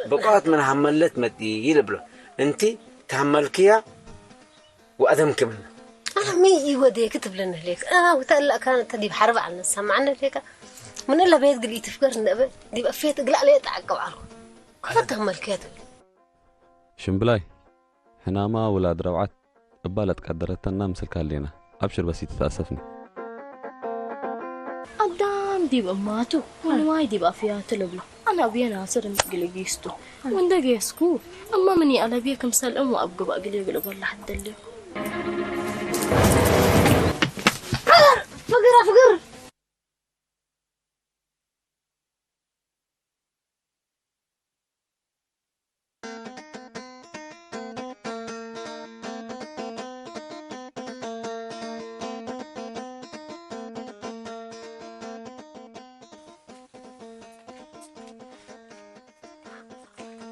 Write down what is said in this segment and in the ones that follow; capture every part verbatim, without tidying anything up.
ብቆት ምን ሀመለት መጽኢ ልብሎ። እንቲ ተሀመልክያ ወአደም ክምነ። አህ፣ ሚ ኢወዴክ ትብለነ ህሌክ? አህ፣ ወተ እለ አካን እተ ዲብ ሐርብ ዐልነ ሰማዕነ ህሌከ። ምን እለ ቤት ግል ኢትፍገር እንደ እበ ዲብ አፍየት እግል አለ ተዐቅብ ዐልኩ። ከፈ ተሀመልክያ ትብል። ሽምብላይ፣ ሕናማ ውላድ ረብዓት እባ ለትቀደረተና ምስልከ ህሌነ። አብሽር በስ ኢትትአሰፍኒ። አዳም ዲብ እማቱ ወንዋይ ዲብ አፍያቱ ልብሎ። አነ አብዬ ናስር እግል ጊስቱ ወእንዴ ጌስኩ፣ እመ ምን ይአለብዬ ክምሰል እም ወአብ ግበእ እግልዬ እግል እበልሕ እደልኩ። ፍግር! ፍግር!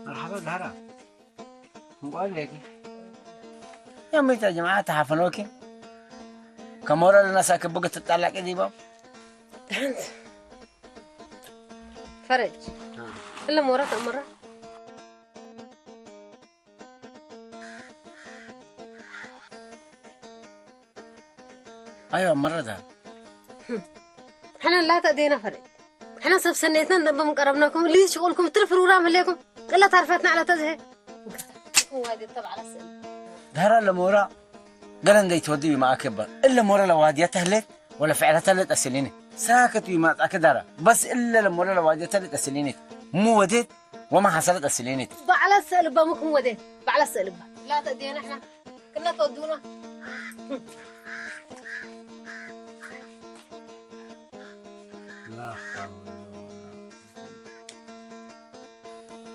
መርሐባ ዳህራ። እንቋል ሌኪ። የምተ ጅምዓ ተሐፍኖኪ። ከሞረ ለነሳ ክብግ ትጣላቂ ዲቦም። ደሐንት። ፈረጅ። አ። እለ ሞረ ተአምረ። አይወ፣ መረታ። ሕነ ላተ እዴነ ፈሬት። ሕነ ሰብ ሰኔትነ እንደ በምን ቀረብናኩም፣ ሊዝ ሽቁልኩም፣ ትርፍ ፕሮግራም ህሌኩም፣ ቅለ ታርፈትና ዐለ ተዝሄ። ዋይድ ተብ ዐለ ስእል። ዳህራ ለሞራ ገለ እንደ ይትወድዩ መአከበ። እለ ሞራ ለዋድያተ ህሌት ወለ ፍዕለተ ለጠስሊኒ። ሳክት ዩ ማጣከ ዳራ። በስ እለ ለሞራ ለዋድያተ ለጠስሊኒ። ሙ ወዴት ወማ ሐሰለት ጠስሊኒ። በዐለ ስእል በምኩም ወዴት። በዐለ ስእል በ። ላተ እዴነ ሕነ። ክለ ተወዱና።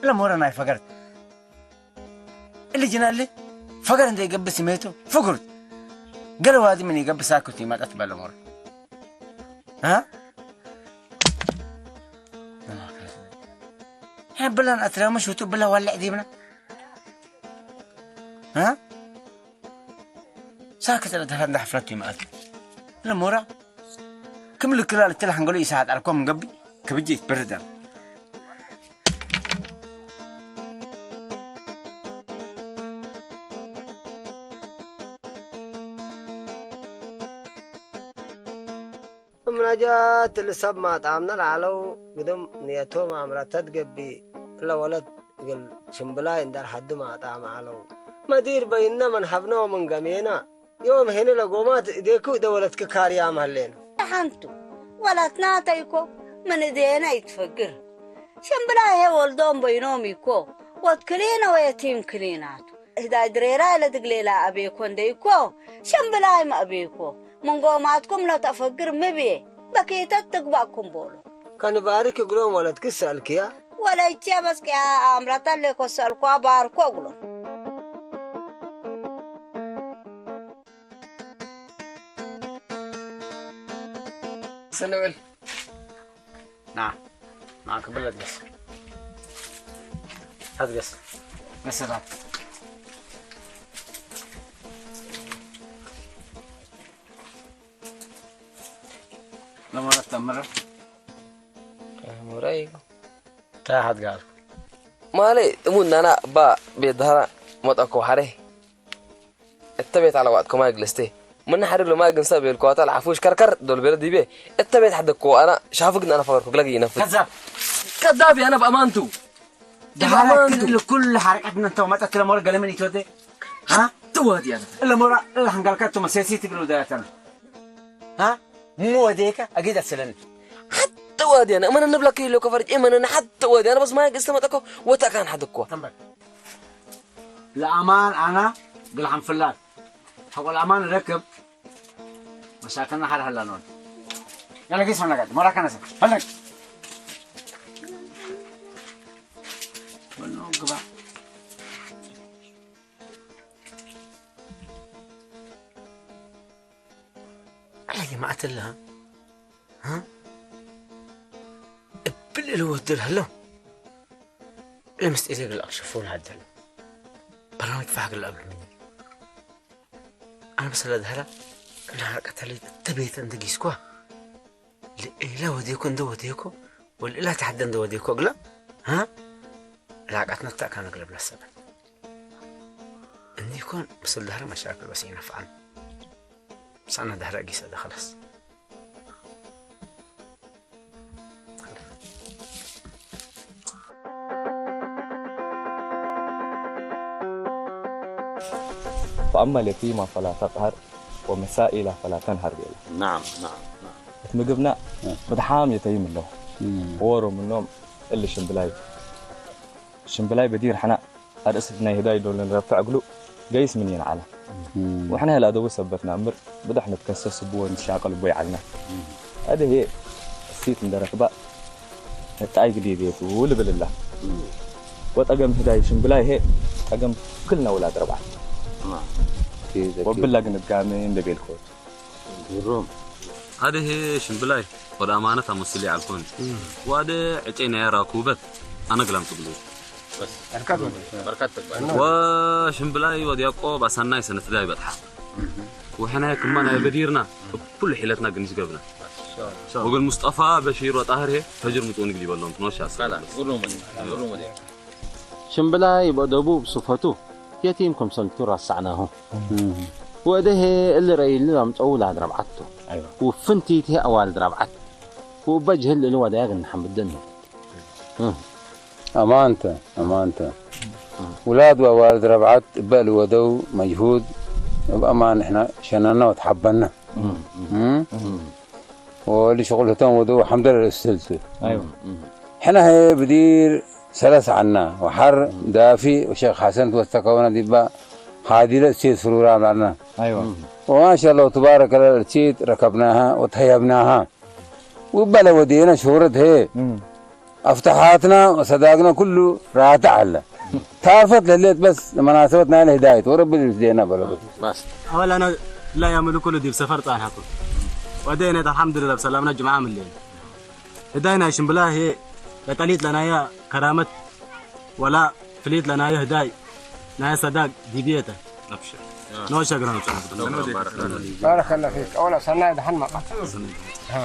ለሞረ ናይ ፈገርት። እሊ ጅናሊ ፈገር እንደ ይገብእ ስሜቱ ፍጉርት። ገለ ዋዲ ምን ይገብእ ሳክቱ ይመጠት በለ ሞረ። ሀ? ብለን አትረምሽ ውጡ ብለ ወልዕ ዲብና። ሀ? ሳክት ለደፈ እንደ ሐፍለቱ ይመአት። ለሞራ ክም ልክላ ልትለ ሐንገሎ ኢሰዓት አልኮ ምን ገብእ ክብጄ ይትበርደር። እምነ ጀት እሊ ሰብ ማጣምነ ለዐለው ግድም ንየቶም አምረተት ገብእ። እለ ወለት እግል ሽምብላይ እንደ ሐዱ ማጣም ዐለው። መዲር በይነ ምን ሀብነ ወምን ገሜነ። ዮም ሄነ ለጎማት እዴኩ እደ ወለትክ ካርያም ሀሌነ። ደሐንቱ ወለትናተ ኢኮ ምን እዴነ ኢትፈግር። ሽምብላይ ሄ ወልዶም በይኖም ኢኮ ወድ ክሊነ ወየቲም ክሊናቱ። ህዳይ ድሬራይ ለድግሌላ አቤኮ እንደ ኢኮ፣ ሽምብላይም አቤኮ። ምን ጎማትኩም ለተአፈግር ምብዬ፣ በኪተት ትግባእኩም ቦሎ። ከንባርክ እግሎም ወለትክ ሰአልክያ? ወለይቼ በስቅያ አምረተ ሌኮ ሰአልኳ ባርኮ እግሎም። ስንብል ና፣ ና፣ ክብለት ገስ። ሀት ገስ። ገሰታት። ለመረት ተምረ። ሙራይ። ታ ሀት ጋር። ማሌ፣ እሙን ናና ባ ቤት ዳህራ መጠኮ ሐሬ። እተ ቤት ዐለ ዋጥኩ ማይ ግልስቴ። ምን ሐሪብ ለማይ ግንሰ ቤልኮ፣ አታ ለዐፉሽ ከርከር ዶል ቤለ ዲቤ። እተ ቤት ሐደኮ አና ሻፍግ አና ፈገርኩ ግለግ ይነፍስ። ከዛብ። ከዛብ ያነ በአማንቱ። ደሃላ በአማንቱ። ክል ኩል ሐረቀት እንተ ወመጠት ለሞረ ገለምን ኢትወዴ። ሀ? ትወድ ያነ። ለሞራ ለሐንጋልካ ቱ መሴሲ ትግሉ ዳያተና። ሀ? ሙ ወዴከ አጊድ አስለኒ። ሐተ ወዴነ እመነ ንብለከ ይሎ ከፈርጅ እመነ ሐተ ወዴነ በስ ማይ ግስተ መጠኮ ወታ ካን ሐደኮ። ተንበል። ለአማን አና ግል ሐንፍላት። ሐቆ ለአማን ረክብ። መሻከልና ሐር ሐላ ነው። ያለ ጊስ ፈለጋት፣ ሞራ ከነሰ። ፈለግ። ወኖ ግባ። አለ ጀማዐት ለሀ፣ ሀ? እብል እለ ወድር ሀለው። ለምስጢር እግል አክሸፎ ለሀደነ። በርናምጅ ፋህ እግል አብሉ ምኒ። አነ በሰለ ደህረ እለ ሐርቀተ ለይት እተ ቤተ እንደ ጊስኳ። ለእለ ወዴኮ እንደ ወዴኮ፣ ወለእለ ተሐደ እንደ ወዴኮ እግለ፣ ሀ? ላቀትነ ተአካን እግል ብለሰበን። እኒ ኢኮን ምስል ደህረ መሻክል በስ ኢነፍዐን። ሰነ ደህረ እጊሰ ደ ኸለስ። فأما اليتيم فلا تقهر ومسائل فلا تنهر ቤለ። ናም፣ ናም፣ ናም። እት ምግብና እ። ብድሓም የተይም እለው። እም። ወሮ ምኖም እሊ ሽምብላይ። ሽምብላይ በዲር ሕና አርእስ ናይ ህዳይ ዶል ንረፍዕ እግሉ ገይስ ምን ይንዓለ። እም። ወሕነ ህለ አደቡ ሰበት ነአምር ብደሕ ንትከሰስ እቡ ወንትሻቀል እቡ ይዓልነ። እም። አደ ህዬ እሲት እንደ ረክባ እጣይ ግዴ ቤቱ ልብል እላ። እም። ወጠገም ህዳይ ሽምብላይ ህዬ ጠገም ክልነ ውላድ ረብዓት። ማ። ወብላ ግንጋሜ እንደ ቤልኮት። ግሩም። አደ ህዬ ሽምብላይ ወደ አማነት አመስል ይዐልኮኒ። እም። ወአደ ዕጨይ ናይ ራኩበት አነ ግላም ትብሉ። በስ። በርከት ወደ። በርከት ትግባል። ወሽምብላይ ወድ ያዕቆብ አሰናይ ሰነት ላይ በጥሓ። እም። ወሕነ ክማ ናይ በዲርና እኩል ሒለትና ግንሽ ገብና። ወግል ሙስጠፋ በሺር ወጣህር ህዬ ፈጅር ምጽኡኒ ግል ይበሎም ትኖሻ። ካላ፣ ግሩም፣ ግሩም። ሽምብላይ በደቡ ብሱፈቱ የቲም ክምሰልቱ ረሳዕናሁ። እም። ወእደ ህዬ እሊ ረአይሊ ለምጸኡ ውላድ ረብዓት ቱ። አይዋ። ውፍንቲት ህዬ አዋልድ ረብዓት። ወእበ ጅህል እሊ ወደያግ እንሐምደን። እም። አማንተ፣ አማንተ። ውላድ ወአዋልድ ረብዓት እበ እሊ ወደው መጅሁድ እብ አማን ንሕነ ሸነነ ወተሐበነ። እም። እም። እም። ወእሊ ሽቁል ህቶም ወደው ሐምደለ ለእስትህልቱ። አይዋ። ሕነ ህዬ ብዲር ሰለስ ዐና፣ ወሐር ዳፊዕ ወሼክ ሐሰን ትወስተከውነ ዲባ ሃዲለ እሴት ፍሩራ አምራና። አይዋ። ወማሻአላህ ወትባረከላህ እሴት ረከብናሃ ወተሀየብናሃ። ውበለ ወዴነ ሹሁረት ህዬ እም። አፍተሓትና ወሰዳግነ ኩሉ ራትዕ ዐለ። ታርፈት ለህሌት በስ ለመናሰበት ናይለ ህዳይት ወረቢ ልብስዴና በለበት። በስ። አወል አነ እላ ያምሉ ኩሉ ዲብ ሰፈር ጻንሐቱ። ወዴነ አልሐምዱሊላህ ብሰላምና ጅምዓ ምሌን። ህዳይ ናይ ሽምብላ ህዬ ለጠሊት ለናየ ከራመት ወላ ፍሊት ለናየ ህዳይ ናየ ሰዳግ ዲብየተ። አብሽር። ኖ ሸግረን። ባረከላህ ፊክ። አወላ ሰናይ ደሐን መጣ። ሃ።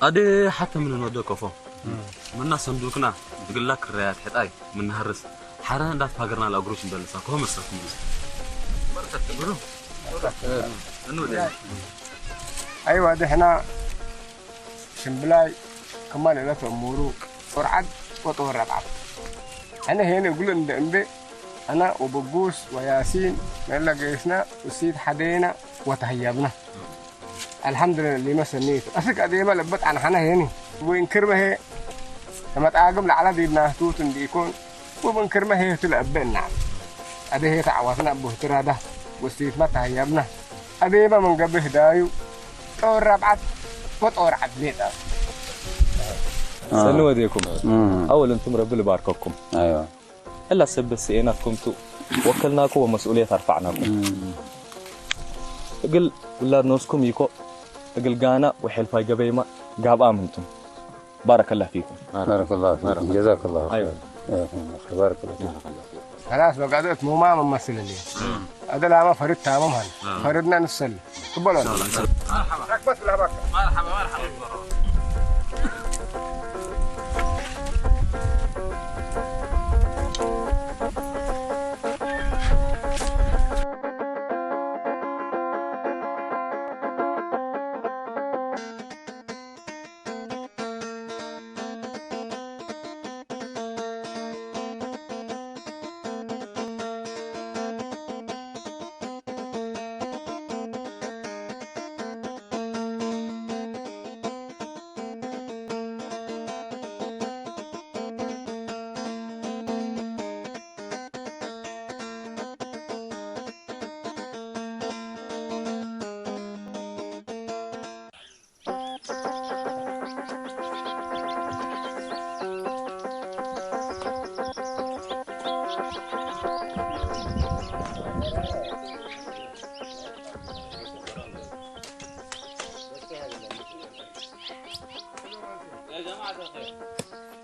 አዴ ሐተ ምን እንወደ ከፎ ምና ሰንዱክና እግላ ክራያት ሕጣይ ምንሀርስ ሐረ እንዳትፋገርና ለአግሮች እንበልሳ ከሆ መሰኩም። አይዋ ደሕና ሽምብላይ ክማ ለእለት እሙሩ ጦር ዐድ ወጦር ረብዓት። ሕነ ሄነ እግሉ እንደ እንቤ አነ ወበጉስ ወያሲን መለ ገይስነ እሲት ሐዴነ ወተሀያብነ። አልሐምዱሊላህ ሊመ ሰኒት። አስክ አዴመ ለበጥ አንሐነ ሄኒ። ወእንክርመ ሄ ከመጣግም ለዐለ ዲብ ናህቱት እንዲኢኮን፣ ወእንክርመ ሄ ህቱ ለእበ እናል። አዴ ሄ ተዐዋትነ እቡ ህቱ ራዳ ወእሲትመ ተሀያብነ። አዴመ ምን ገብእ ህዳዩ ጦር ረብዐት ወጦር ዐድ ሌጠ። ሰኒ ወዴኩም። እም። አወል እንቱም ረቢ ልባርከኩም። አይዋ። እላ ሰበት ስኤናትኩም ቱ፣ ወከልናኩም ወመስኡልየት አርፈዕናኩም። እም። እግል ውላድ ኖስኩም ኢኮ፣ እግል ጋና ወሔልፋይ ገበይማ ጋብኣም እንቱም። ባረከላህ ፊኩም። ባረከላሁ ፊኩም። ጀዛከላሁ ኸይር። አይዋ። ጀዛከላሁ ኸይር። ባረከላሁ ፊኩም። ከላስ በቃ እት ሙማ መመስል እንዴ? አደላማ ፈርድ ታመም ሀን። አዎ። ፈርድና ንሰል። ትበሏል። መርሐባ። ረክበት ብላ ባካ። መርሐባ፣ መርሐባ።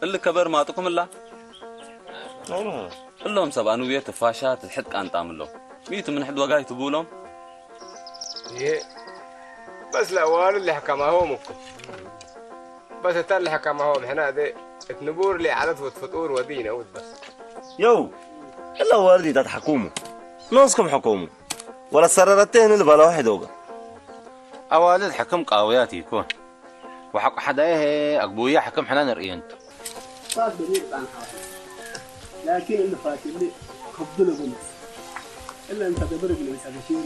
እሊ ከበር ማጥኩም እላ? እሎም ሰብ አንውየት ፋሻት ሕድ ቃንጣም እሎም። ሚቱ ምን ሕድ ወጋይ ትቡሎም? ይሄ በስ ለአዋሉ ለሕከማሆም እኮ። በስ እታ ለሕከማሆም ሕና እዴ እት ንቡር ሌዐለት ወድ ፍጡር ወዲ ኢነውድ በስ። ዮው፣ እለ ዋልድ ኢተትሐኩሙ፣ ኖስኩም ሕኩሙ፣ ወለሰረረቴ ህኒ ልበለወ ሕዶገ። አዋልድ ሕክም ቃውያት ኢኮን፣ ወሐቆ ሐዳየ ህዬ አግቡየ ሕክም ሕነ ንርእየንቱ። ፋት በዲር ጣን ሐዋት፣ ላኪን እሊ ፋት እሊ ከብዱ ለቡ። እለ እንተ ደብር እግል እንሰ በሺር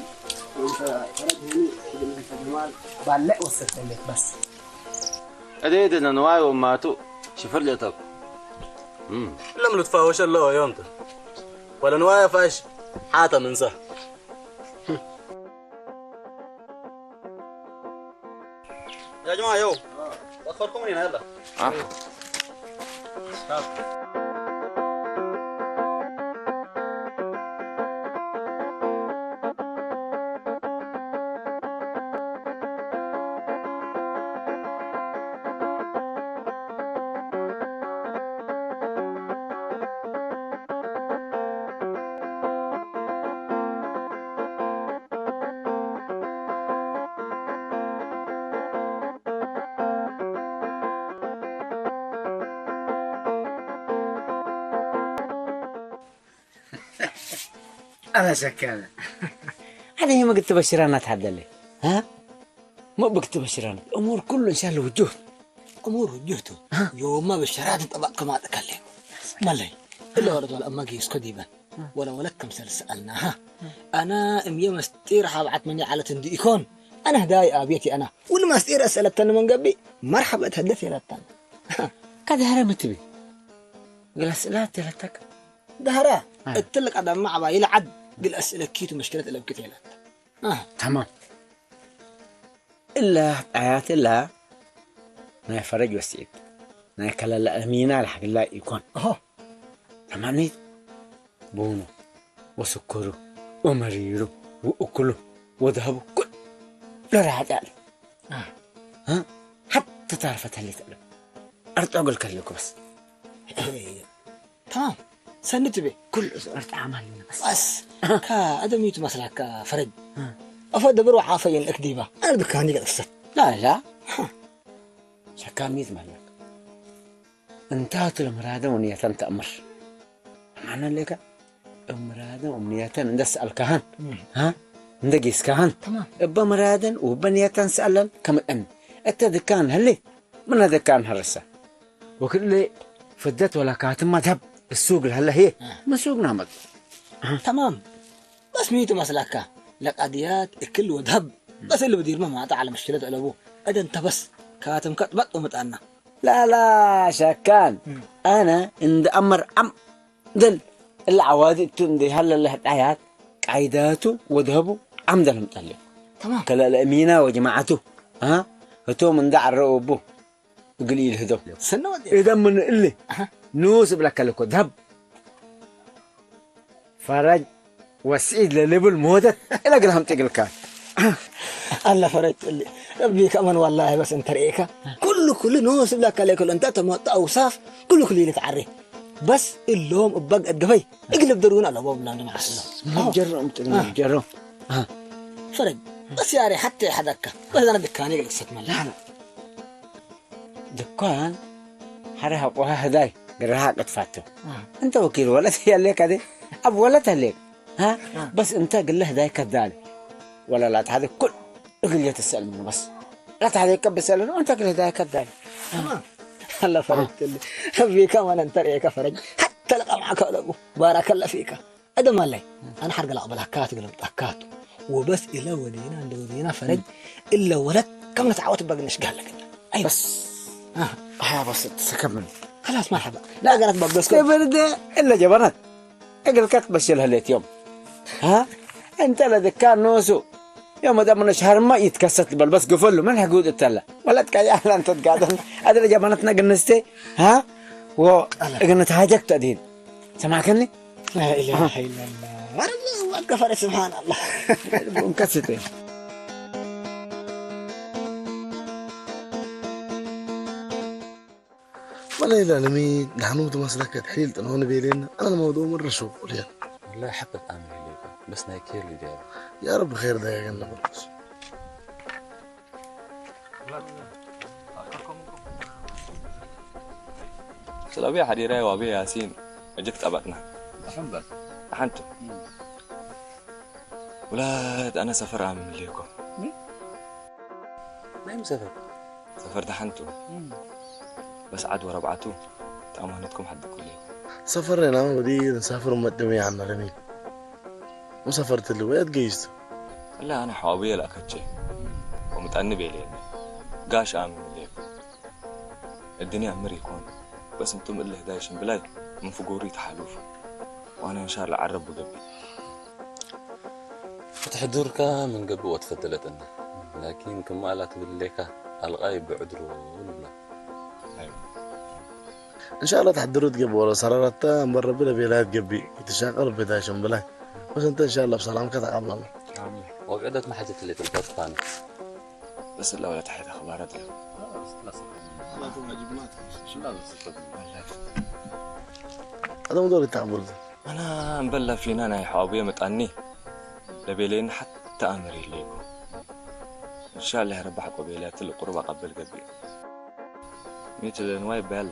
ወእንሰ ፈረድ ህኒ እግል እንሰ ጀማል ባልዕ ወሰተሌት በስ። እዴ እድነ ንዋይ ወማቱ ሽፍር ጀተኩ። እም። እለም ልትፋወሸ እለ ዮም ተ። ወለንዋየ ፋሽ ሓተ ምንሰ። ያ ጀማዓ፣ የው፣ ተአኸርኩም ሊና፣ የላ። አህ። አለ ሸካለ። አነ ሚ ብክ ትበሽረነ ተሐደለ? ሀ? ሚ ብክ ትበሽረነ? እሙር ኩሉ እንሻለ ውጁህ። እሙር ውጁህ ቱ። ሀ? ዮመ ብሸራት ጠበቅ ከማጥከሌ። መለይ፣ እለ ወለት ወለአመ ጌስኮ ዲበን። ወለወለት ክምሰል ሰአልናሃ። አነ እምዬ መስጢር ሐብዐት መኒ ዐለት እንዲ ኢኮን፣ አነ ህዳይ አብየት አነ። ወለመስጢር አስአለተኒ ምን ገብእ፣ መርሐበ እት ህደት የለተን። ከደህረ ሚ ትቤ? እግል አስእላት የለተከ? ደህረ፣ አይ። እትሊ ቀደም ዐባይል ዐድ እግል አስእለኪ ቱ ምሽክለት እለብኪ ቱ የለት። አህ። ተማም። እለ ጣያት እለ ናይ ፈረጅ ወስዒድ፣ ናይ ከለለ አሚና ለሐግላ ኢኮን። አሆ። ተማኒት ቡኑ ወስኩሩ ወመሪሩ ወእኩሉ ወደሀቡ ኩሉ ራጫ። አህ። ሀ? ሐተ ታርፈት ህሌት አለ። አርጦ እግል ከልኩ በስ። ተማም። ሰኒ ትቤ። ኩሉ እሱ አርጣ አማል ነብስ። በስ። አሃ። ከአደሚቱ መስላከ ፈረጅ። አሃ። አፎ ደብር ወዓፈ የንእክ ዲባ። አነ ድካኒ ገጥሰት። ላ፣ ላ። አሃ። ሸካሚት ማለክ። እንታቱ ለምራደን ወንየተን ተአምር። ማነ ሌከ? እምራደን ወንየተን እንደ ሰአልካህን። እም። ሃ? እንደ ጌስካህን። ተማም። እበ ምራደን ወእበ ንየተን ሰአለን ከምጠን። እተ ድካን ህሌት። ምነ ደካን ሀረሰ። ወክልኤ ፍደት ወለካትማ ደሀብ እሱግ ለሀለ ህዬ አ። ምን ሱግ ናመጡ። ተማም። በስ ሚቱ መስለከ? ለቀድያት እክል ወደሀብ በስ እሊ ብዲርመ ማጠ ዐለ ምሽክለት አለቡ። እደ እንተ በስ ካትምከ ጥበጥ ወምጣና። ላላ ሸካን እም። አነ እንደ አመር ዐም ደል እለ ዐዋዲ እቱ እንዴ ሀለ ለህጣያት ቃይዳቱ ወደሀቡ ዐምደ ለምጠሌ። ተማም። ከለለ እሚና ወጀማዐቱ፣ አሃ፣ ህቶም እንደ ዐረው እቡ እግል ኢልህደው። ሰነ ወዴ። ኢደ ምን እሊ አሃ። ኑስ እብለከ ለኮ ደሀብ ፈረጅ ወስዒድ ለልብል ሞደት እለ እግል ሀምጥ እግልካ። አለ ፈረጅ እሊ። ረቢ ከአመን ወላሂ በስ እንተ ርኤካ ኩሉ ኩሉ ኑስ እብለከ ለኮ እንተ ተመጣ አውሳፍ ኩሉ ኩሉ ኢልትዐሬ። በስ እሎም እበግ እት ገፈይ እግል ብደሩን አለቦም ላንዱ መዓስሎ። መጀሮም ጥሩ አህ። መጀሮም። አህ። ፈረጅ፣ በስ ያሬ ሐቴ ሐደከ፣ በስ አነ ድካኔ እግል እሰትመላ። ላላ። ድኳን ሐረ ሐቆሃ ህዳይ ግራሃ ቅጥፋቶ። አህ። እንተ ወኪል ወለት ያሌክ አዴ፣ አብ ወለት አሌክ። ሀ? አህ። በስ እንተ ግለ ህዳይ ከዳል። ወላ ላትሐዴ ኩል እግል የተሰአል ምኑ በስ። ላትሐዴ ከብሰአል ነው፣ እንተ ግለ ህዳይ ከዳል። ተማም። አላ ፈረጅትሊ። ረቢ ከማን እንተ ርኤከ ፈረጅ። ሐተ ለቀምዐከ አለቡ። ባረከለ ፊከ። አደም አላይ። አነ ሐርገ ለአቅበላካት እግል እምጣካት። ወበስ እለ ወዴና እንደ ወዴና ፈረጅ። እለ ወለት ከም ነትዓወት በግ ነሽጋለክ። አይ። በስ። አህ። አያ በስ ተሰከምን። ኸላስ መርሐባ። ለአገራት በገስከ። ለበርደ እለ ጀበናት። እግልከ ትበሽል ህሌት ዮም። ሀ? እንተ ለድካን ኖሱ ዮም ወደ ምን ሸህርመ ኢትከሰት ልበል፣ በስ ግፈሉ ምን ሕጉድ እተለ። ወለት ቀያ ለአንተ ትጋደል። አድለ ጀበነትነ ግንስቴ። ሀ? ወእግል ንትሃጀክ ተእዲን። ሰማዕከኒ? ላኢላሀ ኢለላህ። ወረላሁ አክበር፣ ስብሓንአላህ። እንከስቴ። ወለይላ ለሚ፣ ለሐኑቱ መስለከ እት ሒል ጥንሆን ቤሌነ፣ አነ ለመውድኡ ምረ ሹቁል ያን። ወላሂ ሐቀ ጣም ይህሌከ፣ በስ ናይ ኬር ሊዲያ። ያ ረቢ ኼር ዳያገነ በርኩስ። ስለብየ ሐዲራይ ዋብየ ያሲን እጅክ ጠበጥና። ደሐን በል። ደሐን ቱ። እም። ውላድ፣ አነ ሰፈር አምን እሌኮ። ሚ? ናይም ሰፈር? ሰፈር ደሐን ቱ። እም። በስ ዐድ ወረብዐቱ ተአማነትኩም ሐድኩ እሌኮ። ሰፈርነ ናመ ወዲ ንሳፍር መጥሜ ዐመለኒ። ወሰፈርትሊ ወየት ገይስቱ? እለ አነ ሐዋብየ ለአከቼ ወምጠኒ ቤሌኒ። ጋሽ አምን እሌኮ። እድንያ ምር ኢኮን፣ በስ እንቱም እሊ ህዳይ ሽምብላይ ምን ፍጎሩ ኢተሓሉፉ፣ ወአነ እንሻር ለዐረቡ ገብእ። እት ሕዱርከ ምን ገብእ ወትፈደለት እነ፣ ላኪን ክማ ለትብል ሌከ አልቃይ ብዕድሩ ንብሎ። አይወ። እንሻአላህ ተሕድሩ ትገብእ ወለ ሰረረተ እምበር ረቢ ለቤላይ ትገብእ ኢትሻቀል ህዳይ ሽምብላይ። በስ እንተ እንሻአላህ ብሰላምከ ተቀብለና። አሚን። ወብዕደት መሐጀት እሊ ትልበጥካኒ። በስ እለ ወለት ሐየት አኽባራት ለ። አደም ዶል ይተቀበል። አና እምበል ለፊና ናይ ሐዋቡየ ምጣኒ ለቤሌኒ ሐተ አምር ኢሌኩ። እንሻአላህ ረቢ ሐቆ ቤልያት ለቁሩብ አቀብል ገብእ። ሚት ንዋይ በያለ።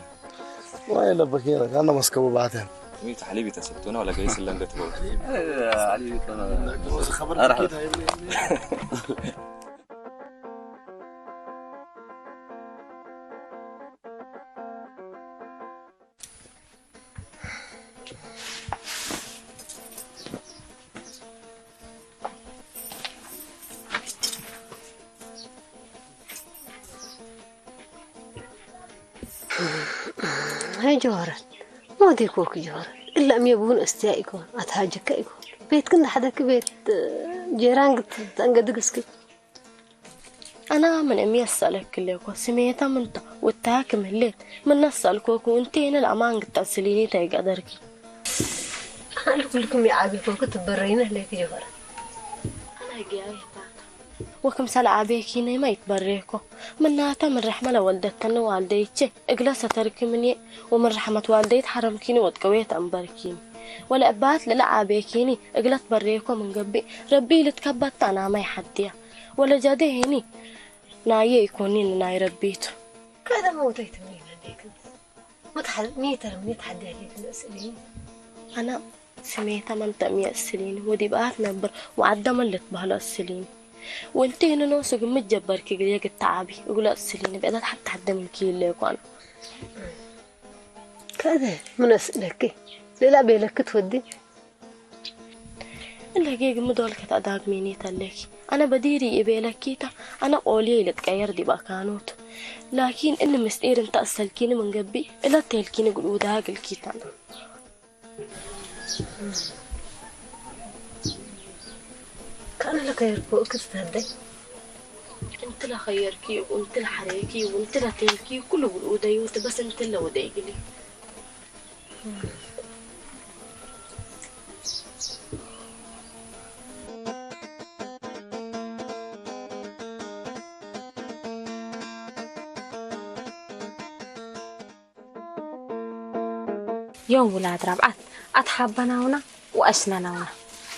ንዋይ ለበኪ ካና መስከቡ ባቴን። ሚት ሐሊብ ይተሰቱና ወላ ገይስ ለንገት በው። ሐሊብ ይተና። ወስ ኸበር አርሐ። ኪት ሀይብ። ሀይ ጀዋረት፣ ሞት ኢኮክ ጀዋረት። እለ እምዬ ብሁን አስትያ ኢኮን፣ አትሃጅከ ኢኮን። ቤትክን ለሐደክ ቤት ጄራን ግት ተአንገድግ እስኪ። አና ምን እምዬ አሰአለክ እሌኮ፣ ስሜተ ምንተ ወእታ ክም ህሌት፣ ምነ አሰአልኮኩ፣ እንቴ እነ ለአማን ግድ ተአስሊኒ ታይ ገደርኪ። አልኩልኩም የዓቤኮኩ ትበረይነ ህሌኪ ጀዋረት። አና ህግያዬ ህታተ። ወክምሰል አቤኪኒመ ኢትበሬኮ። ምናተ ምን ረሕመ ለወልደተኒ ዋልደይቼ እግለ ሰተርኪ ምንዬ፣ ወምን ረሕመት ዋልደይ ተሐረምኪኒ ወትቀዌት አንበርኪኒ። ወለእባት ለለአቤኪኒ እግለ ትበሬኮ ምን ገብእ፣ ረቢ ኢልትከበተ አናመ ይሐድያ። ወለጃዴ ህኒ ናዬ ኢኮኒ ናይ ረቢ ቱ። ከእደ መውተይት ምኒነ ሌክን? ወተሐ-፣ ሚ ተርምኔ ተሐዴ ህሌት እንደ እስእሊኒ? አና ስሜተ መን ተእምየ እስሊኒ፣ ወዲብ አትነብር ወዐደ መን ልትበህሎ እስሊኒ። ወእንቲ ህኒ ኖሱ ግምት ጀበርኪ እግልዬ ግድ ተዓቢ እግሎ እስሊኒ፣ ብዕደት ሐቴ ሐደ ምንኪ ህሌኮ አነ። ከእደ ምን እስእለኪ? ሌላ ቤለኪ ትወዲ? እለ ጌግ ሚ ዶል ከትአዳግሚኒ ተሌኪ? አነ በዲር ይእቤለኪ ተ፣ አነ ቆልዬ ኢልትቀየር ዲብ አካኑ ቱ። ላኪን እሊ ምስጢር እንተ አሰልኪኒ ምን ገብእ፣ እለ ቴልኪኒ እግል ኡዳግ እልኪ ተ። ከእነ ለከየርኮ እክስ ተህደይ። እንቲ ለከየርኪ ወእንቲ ለሐሬኪ ወእንቲ ለቴልኪ ኩሉ እግል ኡደዩ ተ፣ በስ እንቲ ለውደይ እግሊ። ዮም ውላድ ረብዐት አትሓበናውና ወአሽነናውና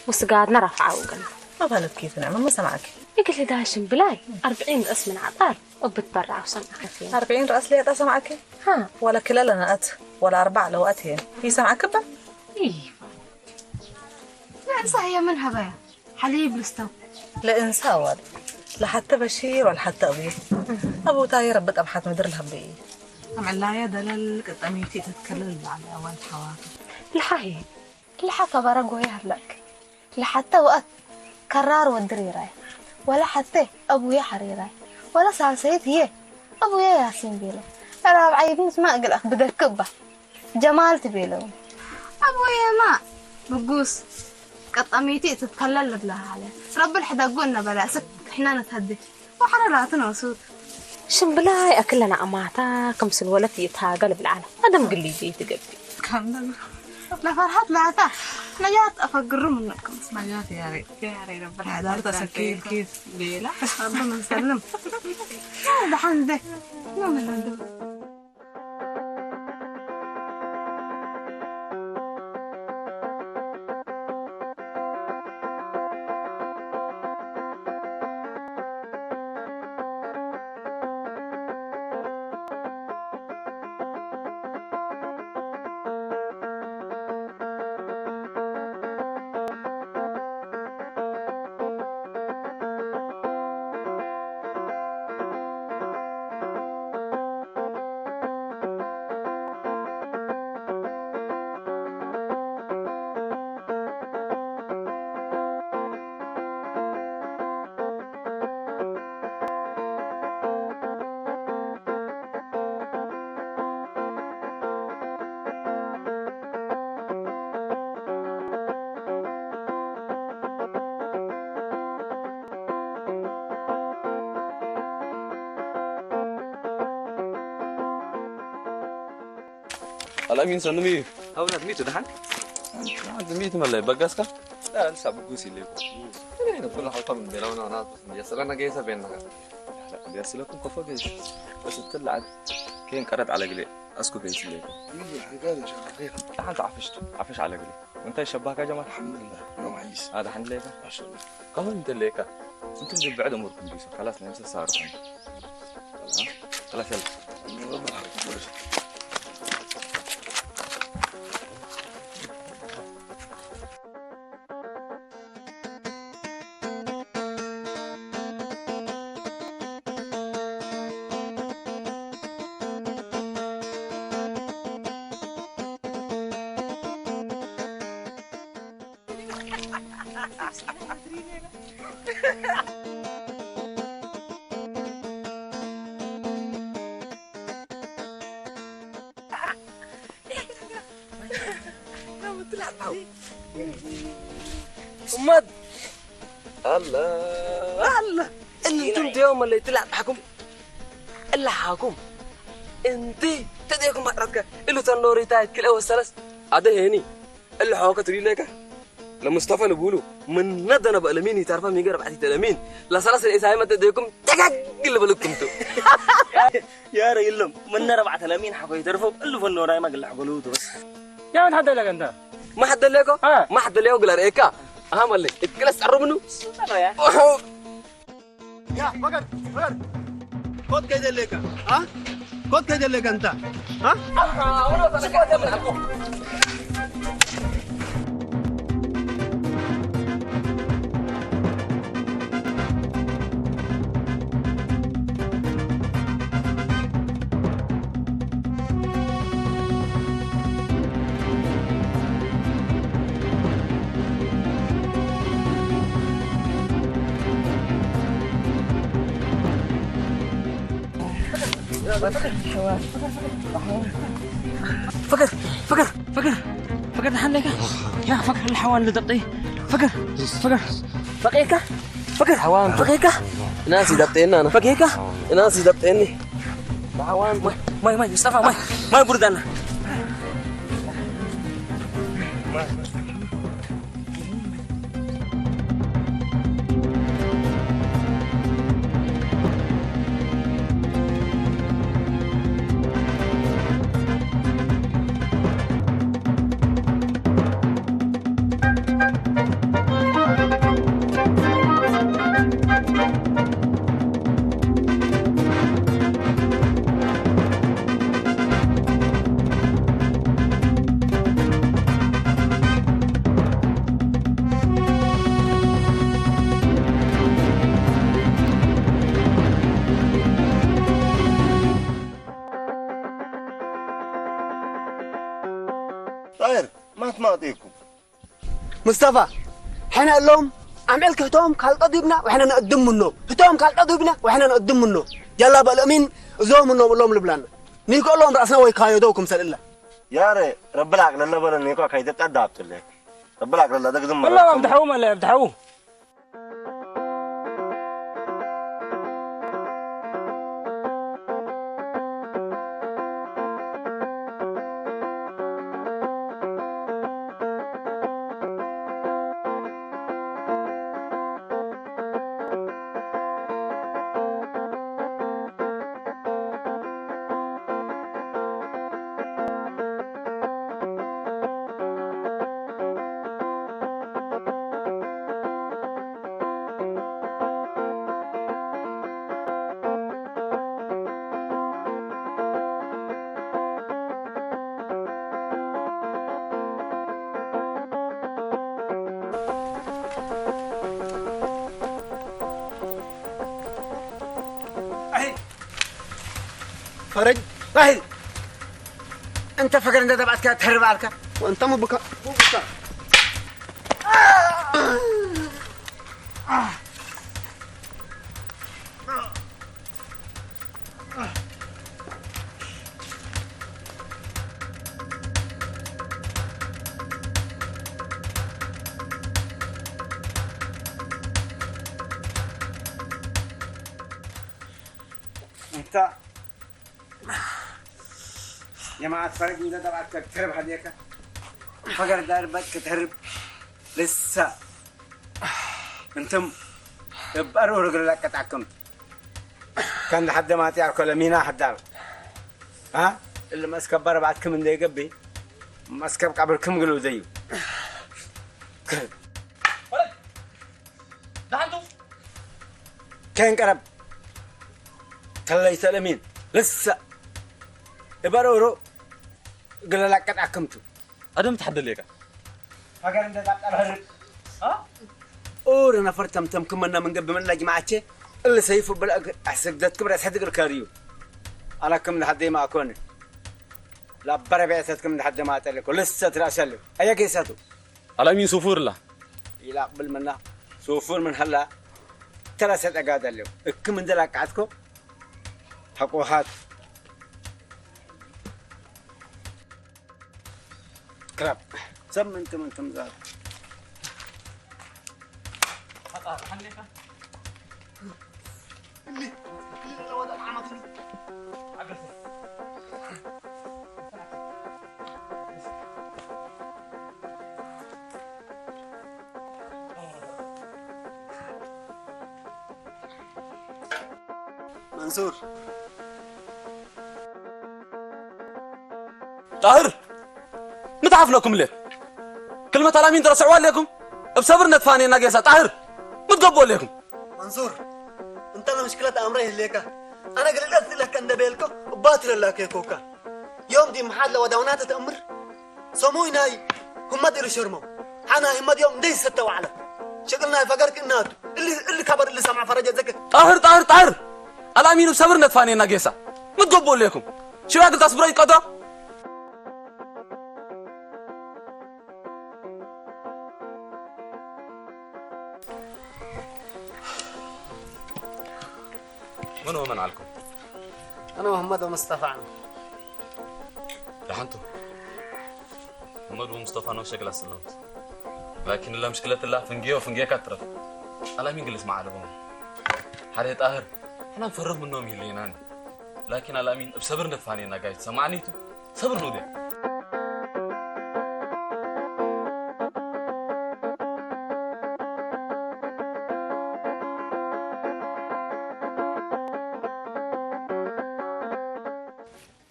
ወስጋድና ረፍዐው እግልና። አባለት ኬፍ ነዕመ መ ሰማዕኪ? እግል ህዳይ ሽምብላይ አርብዒን ረአስ ምን ዐጣር እብ ትበረዐው ሰምዐኪ። አርብዒን ረአስ ሌጠ ሰምዐኪ? ሃ። ወለ ክለ ለነአት ወለ አርበዕ ለወአት ህዬ ኢሰምዐኪ እበ? ኢፋ። ለእንሳ ህዬ ምን ሀበያ? ሐሊብ ልስተው። ለእንሳ አዋል ለሐተ በሺር ወለሐተ አቡይ። አቡታይ ረቢ ጠብሐት ምድር ለሀብይ። አምዕላየ ደለል ቅጠሚቲ ተትከለል ለዐለ አዋል ሐዋቱ። ለሐ ህዬ። ለሐ ከበረ ጎየ ሀለክ። ለሐተ ወአት ከራር ወድሪራይ። ወለሐቴ አቡየ ሐሪራይ። ወለሳልሰይት ህዬ አቡየ ያሲን ቤለ። ለራብዓይት ምስማ እግል አክብደክ እባ። ጀማል ትቤለው። አቡየማ ብጉስ ቀጠሚቲ ትትከለል ልብለሃለ። ረቢ ልሕደጉ እነ በለ እስክ ሕነ ንትሀዴ ወሐረ ላቱ ኖሱት። ሽምብላይ አክለነ አማታ ክምስል ወለት ይትሃገ ልብል ዐለ። አደም ግሊ ቤት ገብእ። ከምደም ለፈርሐት ላታ ነጃት አፈግሩ ምንኩም። ነጃት ያሬ። ያሬ ረቢ ሐዳር ተሰኪል ኪፍ ቤላ። ረቢ ምን ሰልም። ደሐን እንዴ? ምን ምን አልአሚን ሰኑ ሚ? አውላድ ሚቱ ደሐን? አንተ ሚቱ መለይ በጋስካ? ላ፣ ልሳ ብጉስ ይለይኩ። እኔ ነው ኩሉ ሐልፋ ምን ቤላውና ናት። የሰራና ገይሰ ቤንና። ቢያስለኩም ከፎ ገይስ። በስ ትልዓት ኬን ቀረጥ አለ ግሌ። አስኩ ቤንስ ይለይኩ። ይሄ ሐጋለ ሸባኺር። ደሐን ተዓፍሽቱ። ዓፍሽ አለ ግሌ። ወንተ ሸባካ ጀማል? አልሐምዱሊላህ። ነው ማይስ። አልሐምዱሊላህ። ማሻአላህ። ከሆን እንተ ሌካ። እንትን ግን ብዕድ እምርኩም ቢሱ። ከላስ ነምሰ ሳርኩም። ከላስ፣ ከላስ ያለ። እመት አለ አለ። እንቱም ዲዮም መለይ ትላጣኩም እላ ሓኩም እንቲ ተዴኩም ማጥራትከ እሉ ተኖሪታይ ክልኤ ወሰለስ አደ ሄኒ እለ ሖከ ትሪለከ። ለሙስጠፈ ልቡሉ፣ ምነ ደነበ ለሚን ይተርፈ ሚገ ረብዐት ይተለሚን፣ ለሰለስ ለኢሳይመ ተዴኩም ተጋግ ልበልኩም ቱ። ያረ ይሎም፣ ምነ ረብዐት ለሚን ሐቆ ይተርፈው፣ እሉ ፈኖ ራይማ ግለ ሐቆሉ ቱ በስ። ያ ምን ሐደለከ እንተ? ማ ሐደለኮ? አ። ማ ሐደለኮ ግለ ርኤካ? አሃ መለይ፣ እክለስ ጸሩ ምኑ? ሱጠ ነው ያ። ኦሆ። ያ፣ ፈገር፣ ፈገር። ኮት ከይደሌከ፣ አ? ኮት ከይደሌከ እንተ፣ አ? ፈገር፣ ፈገር፣ ፈገር፣ ፈገር፣ ደሓን ለይካ? ያ ፈገር፣ ለሐዋን ልደብጠይ። ፈገር፣ ፈገር። ፈቄካ? ፈገር፣ ሐዋን ፈቄካ? እናስ ይደብጠየና፣ አነ። ፈቄካ? እናስ ይደብጠየኒ። ሐዋን። ማይ፣ ማይ፣ ማይ፣ ሙስጠፋ፣ ማይ፣ ማይ ቡርዳና። ጣይር፣ ማት ማጤኩም። ሙስጠፋ፣ ሕነ እሎም አምዕል ክህቶም ካልቀ ዲብና ወሕነ ነእድም ምኖም፣ ህቶም ካልቀ ዲብና ወሕነ ነእድም ምኖም። ጀላ በልእሚን እዞም ምኖም እሎም ልብላና። ኒኮ እሎም ረአስና ወይ ካዮደው ክምሰል እለ። ያረ፣ ረቢ ለአቅለለ በለ ኒኮ ከይደ ቀድ አብጥለ። ረቢ ለአቅለለ ደግዝም እሎም መረብ አብድሐው መለ አብድሐው። ፈረጅ፣ ራሂል፣ እንተ ፈገር እንደ ደብዐትከ ተህርብ አልከ። ወእንተ ሙብከ። ሙብከ። እንተ ጀማዐት ፈረጅ እንዴ ጠብዐት ከትህርብ ሀሌከ፣ ፈገር ዳርበት ክትህርብ ልሰ እንትም እብ አርኡር እግል ለቀጣክም። ከእንደ ሐደ ማጥያር ኮለ ሚና ሐዳር። አ? እሊ መስከብ በርባትክም እንዴ ገብእ፣ መስከብ ቀብርክም ግሉ ደዩ። ከን ቀረብ ተለይተ ለሚን ልሰ እብ አርኡር እግል ለቀጣክም ቱ። አደም ተሐደሌከ። ፈገር እንዴ ጣብጠ በህርብ። አ? ኡር ነፈር ተምተም ክመና ምን ገብእ ምን ለጅማዐቼ እሊ ሰይፉ ብለእግ አስግደት ክብረት ሕድግ ልከርዩ። አነ ክም ለሐዴ ማኮነ። ለአበረ ቤዕሰት ክም ለሐዴ ማጠለኮ። ልሰት ረአሰሉ። አየ ጌሰቱ። አልአሚን ሱፉር ላ። ኢላቅብል ምና ሱፉር ምን ሀላ ተለሰ ጠጋደለው። እክም እንዴ ላቃዕትኮ ሐቆሃት። ክራብ። ሰብ ምን ትም እንቱም ዛር። መንሱር። ጣህር፣ ሚ ተሐፍለኩም ሌክ? ክልመት አላሚን ትረስዕዋ ሌኩም? እብ ሰብር ነትፋኔና ጌሳ። ጣህር፣ ሚ ትገብኦ ሌኩም? መንሱር፣ እንተ ለምሽክለት አምረ ህሌከ፣ አነ ግልለት ለከ እንደ ቤልኮ እባ ትለላኬኮካ። ዮም ዲብ መሓል ለወዳውናተ ተአምር፣ ሰሙይ ናይ ህመት እሊ ሸርመው። ሐና ህመት ዮም እንዴ ይሰተ ወዐለ። ሽቅል ናይ ፈገር ክእናቱ። እሊ፣ እሊ ከበር እሊ ሰምዐ ፈረጀ ዘከ። ጣህር፣ ጣህር፣ ጣህር! አልአሚን እብ ሰብር ነትፋኔና ጌሳ። ሚ ትገብኡ ሌኩም? ሽባክ እግል ታስብሮ ይቀዶ? መን ወመን ዐልኩም? አነ ወመሐመድ ወሙስጠፋ ዐልነ። ደሐንቱ። መሐመድ ወሙስጠፋ ነው ሸክል አስለምት። ላኪን እለ ምሽክለት እላ ፍንጌ ወፍንጌ ካትረፍ። አላሚን ግልስ መዓለቦም። ሐሬ ጣህር፣ ሕና ንፈርህ ምኖም ይህሌናኒ። ላኪን አልአሚን እብ ሰብር ነትፋኔና ጋይት ሰማዕኒቱ፣ ሰብር ኑዴ።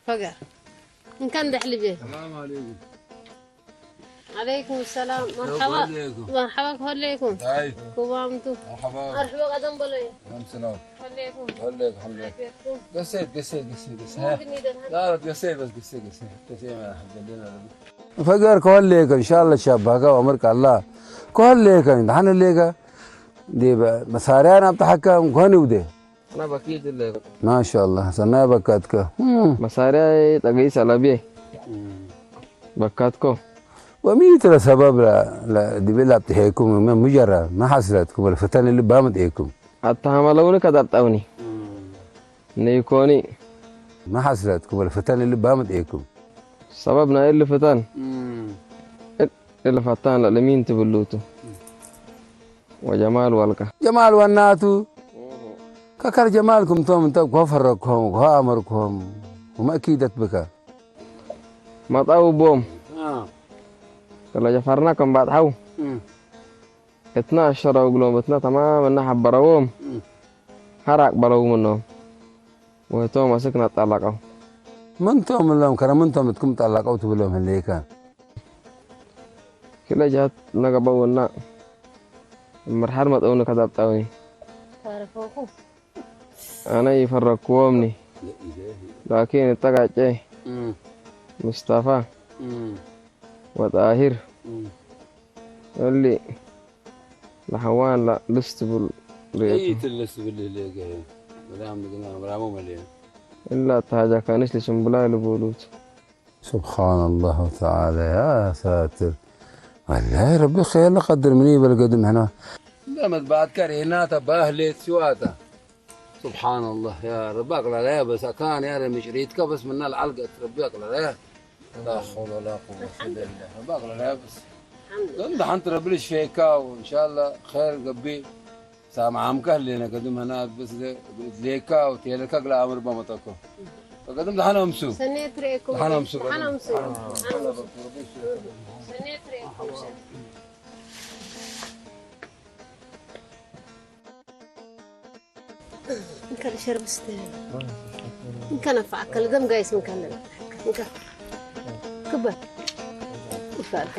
ፈገር፣ እንከን ደሕልቤ። ሰላም አለይኩም። ዐለይኩም ሰላም። መርሐባ። ዐለይኩም። መርሐባ፣ ከሆለይኩም። አይ። ኩባምቱ። መርሐባ። አርሕቦ ቀደም በለይ። ሰላም ሰላም። ከሆለይኩም። ከሆለይኩም፣ አልሐምዱሊላህ። አልሐምዱሊላህ። ገሴት፣ ገሴት፣ ገሴት፣ ገሴት። ሙምኪን ይደልሀን። ላ፣ ገሴት በስ፣ ገሴት፣ ገሴት። ገሴት፣ አልሐምዱሊላህ። ፈገር ከሆለይከ፣ እንሻአላህ ሻባከ ወአምር ቃላ። ከሆለይከ፣ ደሐን ህሌከ። ዲበ መሳርያ ናብጠሐከ፣ እንኮን ይውዴ። አና በኪት እለ። ማሻአላህ፣ ሰናይ በካትከ። እም። መሳርያ ጠገይ ሰለብዬ። እም። በካትኮ። ወሚት ለሰበብ ለ-፣ ለ-፣ ዲቤ ላብጥሔኩም፣ ምን ሙጀራ፣ ማ ሐስረትኩም፣ ወልፍተን እሊ ባምጥኤኩም። አተሃመለውኒ ከዳብጣውኒ። እም። ነይኮኒ። ማ ሐስረትኩም፣ ወልፍተን እሊ ባምጥኤኩም። ሰበብ ናይ እሊ ፍተን። እም። እሊ ፈታን ለለሚን ትብሉቱ። እም። ወጀማል ወልቀ። ጀማል ወናቱ፣ ከከር ጀማል ክምቶም እንተ እኮ ፈረግኮም፣ እኮ አመርኮም፣ ወመእኪደት ብከ። መጣው ቦም። አ። ከለ ጀፈርና ከም ባጥሐው። እም። እትና አሸረው እግሎም፣ እትና ተማም እና ሐበረዎም። እም። ሐር አቅበለው ምኖም። ወህቶም አስክ ነጠለቀው። ምን ቶም እሎም ከረ ምን ቶም እትኩም ጠለቀው ትብሎም ህሌከ? ክለ ጀሀት ነገበው እና እምር ሐር መጠውኒ ከዳብጣውኒ። ታረፈውኩ። አነ ኢፈረግክዎምኒ። ላኪን እተ ጋጬ እም። ሙስጠፋ እም። ወጣሂር እም። እሊ ለሐዋን ላ ልስትብል ርኤቱ። እይ ትልስትብል ህሌገ። በጣም ግና ምራሞ መሌ። እላ ተሃጃካንሽ ለሽምብላይ ልቡሉት። ሱብሓነላህ ወተዓላ፣ ያ ሳትር። ወላሂ ረቢ ኸይር ለቀድር ምን ይበል ገድም ሕና። ለመትባትከ ሬናተ ባህ ሌት ሲዋታ። ሱብሓነላህ፣ ያ ረቢ አቅለለያ በስ አካን፣ ያ ረቢ ምጭሪትከ በስ ምና ለዐልገት ረቢ አቅለለያ። ላ ሐውለ ወላ ቁወተ ኢላ ቢላህ። ረቢ አቅለለያ በስ። እንደ ሐንት ረቢ ልሽፌካ ወእንሻአላህ ኸይር ገብእ። ሳምዓምከ ህሌነ ገድም ህና ብስ ሌካ ወቴለከ እግለ አምር በመጠኮ። ቀደም ደሓን አምሱ። ሰኔት ርኤኩም። ደሓን አምሱ። ደሓን አምሱ። ሰኔት ርኤኩም። እንከ ለሸርብስተ እንከ ነፈዐከ ለደም ጋይስ እንከ ለነፈዐከ እንከ ክበ ይፋልከ